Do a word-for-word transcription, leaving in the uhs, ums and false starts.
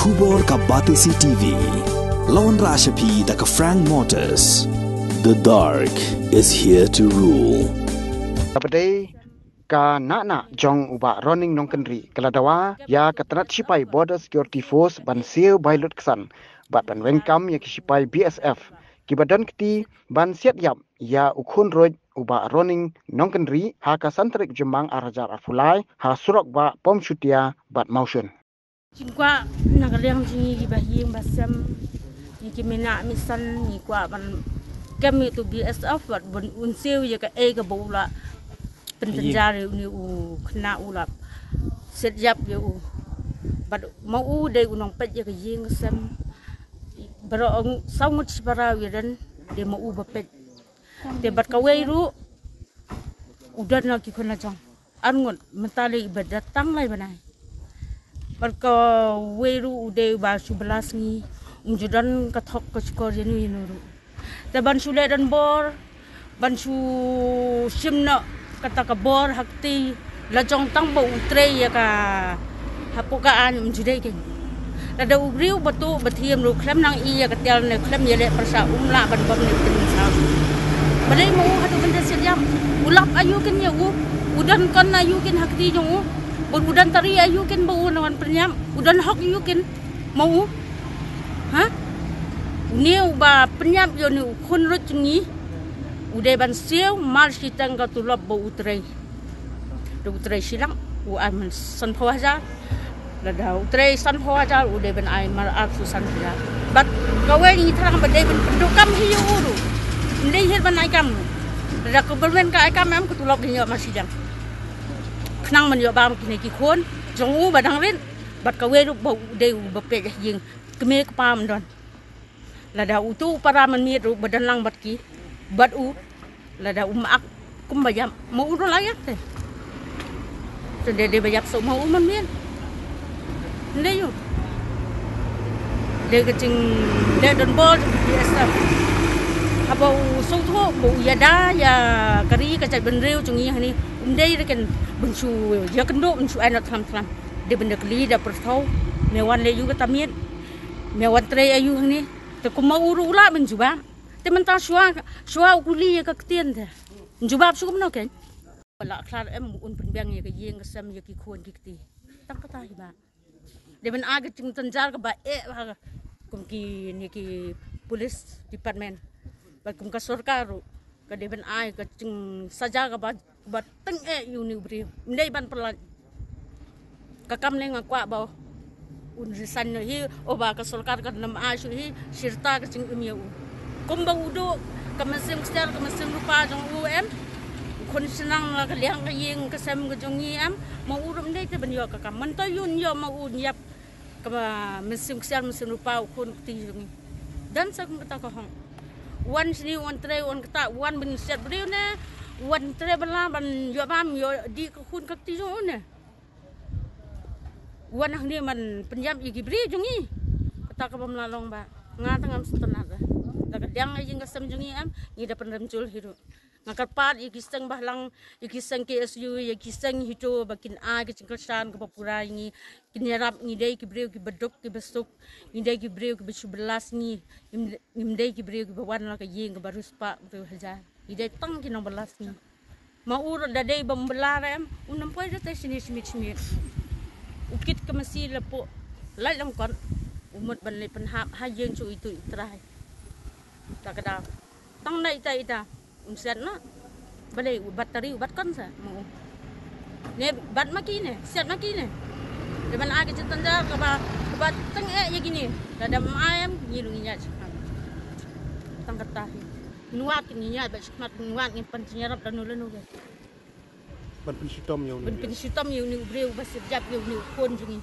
Khubor ka Batesi T V. Lawan Rashapi da ka Frank Motors. The dark is here to rule. Ka ba dei ka nahnah jong u Bah Ronning Nongkynrih ka la dawa ïa ka tnat shipai Border Security Force ban siew bai lut ksan bad ban weng kam ïa ki shipai B S F kiba don kti ban siat ïap ïa u khun ruh u Bah Ronning Nongkynrih ha ka san tarik Jymmang ar hajar arphew lai ha surok ba Pom Shutia bad Mawshun. Jingkwah na ka liang jong ngi kiba ha ïing ba sem, ngi ki mei ngi mei san, ngi kwah ban kem ïa utu u B S F bad ban un siew ïa kaei kaba u la pyntynjar ïa une u khynnah, u la siat ïap ïa u. Bad ma u dei u nongpeit ïa ka ïing ka sem. Baroh saw ngut shipara u ïadon, dei ma u ba peit. Te bad kawei ruh u don la ki khun la jong ar ngut, mynta lei ba da tang lai bnai. Bad kawei ruh u dei uba shu bylla sngi, um ju don ka thok ka shukor ïa nu ïa nu ruh. Te ban shu leh donbor, ban shu shim noh kata ka bor ha kti, la jong tang ba u trei ïa ka hapoh ka aiñ, um ju dei kein. Lada u briew ba tuh ba thiem ruh khlem nang ïa ka tiar ne khlem ïaleh pyrshah, um lah ban bam ne pynmynsaw. Balei ma u haduh mynta siat ïap? U lap aïu kein ïa u? U don kon aïu kein ha kti jong u? Bad u don tari aïu kein ba u nang wan pynïap? U don hok aïu kein ma u? Ha? Une uba pynïap ïa une u khun ruh jong ngi, u dei ban siew mar shiteng ka tulop ba u trei. Lada u trei shi lak, u ai man sanphew hajar. Lada u trei sanphew hajar, u dei ban ai mar arphew san hajar. Bad kawei ngi thrang ba dei ban pynduh kam hi ïa u ruh. Ym dei hi ban ai kam. Lada ka government ka ai kam em, ka tulop dei ïoh mar shiteng. Khnang ban ïoh bam kine ki khun jong u ba dang rit. Bad kawei ruh ba u dei uba peit ha ïing, kmie kpa ym don. Lada utu u para mynmiet ruh ba don lang bad ki, bad u, lada um ak kumba ïap, ma u ruh la ïap te. Te dei, dei ba ïap shuh ma u mynmiet. Ym dei ïoh. Dei ka jing, dei donbor jong ki B S F. Haba u sngewthuh ba u ïada ïa ka ri ka jaitbynriew jong ngi hangne, um dei re kein ban shu ïakynduh, ban shu ai noh thlam thlam. Dei ban da kylli da pyrthuh, me wan leh aïu kata miet, me wan trei aïu hangne. Te kumba u ruh u lah ban jubab. Te mynta shuwa, shuwa u kylli ïa ka ktien te, jubab shuh kumno kein? Ba la khlad em un pynbiang ïa ka ïing ka sem, ïa ki khun ki kti. Tang kata hi ba. Dei ban ai ka jingtynjar kaba eh ba kum kine ki police department bad kum ka sorkar ruh, ka dei ban ai ka jingsaja kaba, kaba teng eh ïa une u briew. Ym dei ban pyllait. Ka kam ne nga kwah ba un resign noh hi, o ba ka sorkar kan ym ai shuh hi shi rta ka jingim ïa u. Kumba u duh ka mynsiem ksiar ka mynsiem rupa jong u em. U khun shnong la ka liang ka ïing ka sem ka jong ngi em. Ma u ruh ym dei te ban ïoh ka kam. Mynta ïoh, ïoh ma u ïap ka mynsiem ksiar mynsiem rupa u khun kti jong ngi. Don sa kum kata ka hok. Wan shini wan trei wan kata, wan ban siat briew ne, wan trei bylla ban ïoh bam ïoh dih ka khun ka kti jong u ne. Wan hangne ban pynïap ïa ki briew jong ngi. Kata ka bym lah long ba. Nga tang ngam sngewtynnat. Da ka liang ka ïing ka sem jong ngi em, ngi da pynrem jur hi ruh. Nga kyrpad ïa ki seng balang, ïa ki seng K S U, ïa ki seng HITO ba kin ai ka jingkyrshan kaba pura ïa ngi. Kin ïarap, ngi dei ki briew kiba duk kiba suk, ngi dei ki briew kiba shu bylla sngi, ngim, ngim dei ki briew kiba wan la ka ïing kaba riewspah riewhajar. Ngi dei tang ki nongbylla sngi. Ma u ruh da dei bym bylla re em, un ym poi da te shini shimiet shimiet. U kit ka masi la pok lait lyngkot, u mut ban leit pynhap ha ïing jong itu i trai. Ta ka daw. Tang na ita ita. Un siat noh. Balei u bat tari u bat kon sa ma u. Ne bat ma ki ne, siat ma ki ne. Dei ban ai ka jingtynjar kaba, kaba teng eh ïa kine. Lada ym ai em, ngi ruh ngin ïaid shakhmat. Tang kata hi. Ngin wad, ngin ïaid bad shakhmat, ngin wad, ngin pan jingïarap lano lano ke. Ban pynshitom ïa une. Ban pynshitom ïa une u briew ba siat ïap ïa une u khun jong ngi.